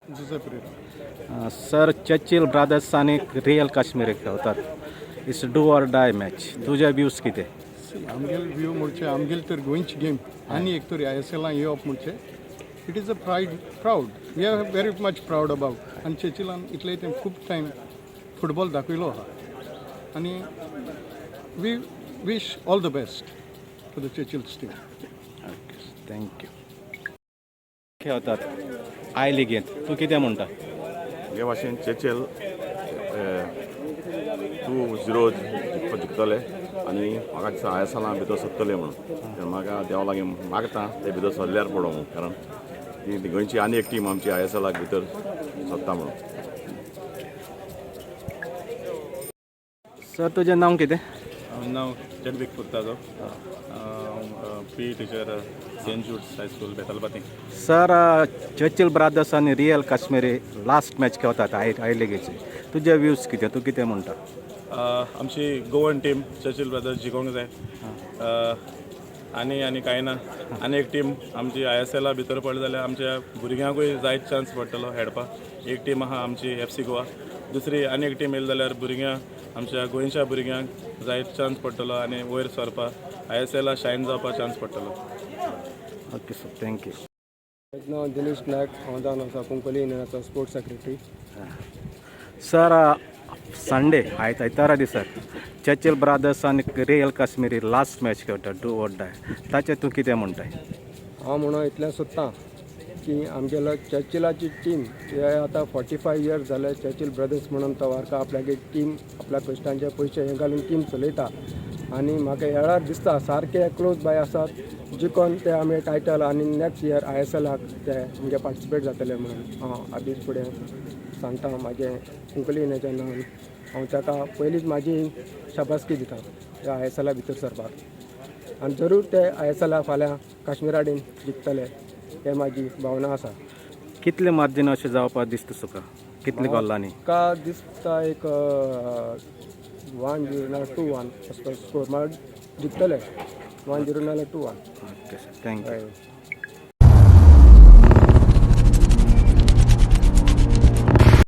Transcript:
Jose Pereira. Sir, Churchill Brothers आनी Real Kashmir खेळतात. It's do or die match. तुजे views कितें? आमगेले व्यू म्हणचे, आमगेले तर गोंयची गेम आनी एक तरी आय एस एलान येवप म्हणचे it is a pride, proud. We are very much proud about. आनी चर्चिलान इतले ते खूब टायम फुटबॉल दाखयलो आहा आनी we wish all the best for the Churchill's team. Okay, thank you. खेळतात I लिगेंत, तूं कितें म्हणटा? हे भाशेन चेचेल 2-0 जिखतले आनी म्हाका दिसता I S एलान भितर सरतले म्हणून. म्हाका देवा लागीं मागता, ते भितर सरल्यार पडो म्हणून, कारण ती गोंयची आनी एक टीम आमची I S एलाक भितर सरता म्हणून. सर, तुजें नांव कितें? नांव Chadwick Furtado, PE teacher, Saint Jude's High School, Betalbatim. Sir, Churchill brothers आनी रियल काश्मीरी लास्ट मॅच खेळतात I I लिगेची. तुजे व्यूज कितें? तूं कितें म्हणटा? आमची गोवन टीम चर्चिल ब्रदर्स जिखोंक जाय. आनी आनी कांय ना, आनी एक टीम आमची I S एला भितर पडली जाल्यार आमच्या भुरग्यांकूय जायत चान्स पडटलो खेळपाक. एक टीम आहा आमची एफ सी गोवा, दुसरी आनी एक टीम येयली जाल्यार भुरग्यांक, आमच्या गोंयच्या भुरग्यांक जायत चान्स पडटलो आनी वयर सरपाक, I S एला शायन जावपाक चान्स पडटलो. Okay sir, thank you. म्हजें नांव दिनेश नायक. हांव जावन आसा Cuncolim युनियनाचो sports secretary. Sir, Sunday, आयत आयतारा दिसा चर्चिल ब्रादर्स आनी रियल काश्मीरी लास्ट मॅच खेळटा, do or die. ताचेर तूं कितें म्हणटाय? हांव म्हणून इतलें सोदतां की आमगेलो चर्चिलाची टीम हे आतां 45 इयर्स जाले. चर्चिल ब्रदर्स म्हणून तो वारका आपल्यागे टीम आपल्या कश्टांचे पयशे हे घालून टीम चलयता आनी म्हाका हेळार दिसता सारके क्लोज बाय आसात. जिखोन ते आमी टायटल आनी नेक्स्ट इयर I S एलाक ते आमगे पार्टिसिपेट जातले म्हणून हांव आदींच फुडें सांगता. म्हाजें कुंकळी युनियनाच्या नांवान हांव ताका पयलींच म्हाजी शाबासकी दिता ह्या I S एला भितर सरपाक आनी जरूर ते I S एला फाल्यां काश्मीरा कडेन जिखतले हे म्हाजी भावना आसा. कितले मार्जीन अशें जावपाक दिसता तुका? कितले गोलांनी? म्हाका दिसता एक 1-0 ना 2-1 असो स्कोर, म्हळ्यार जिखतले 1-0 नाल्यार 2-1. Okay sir, thank you. हय.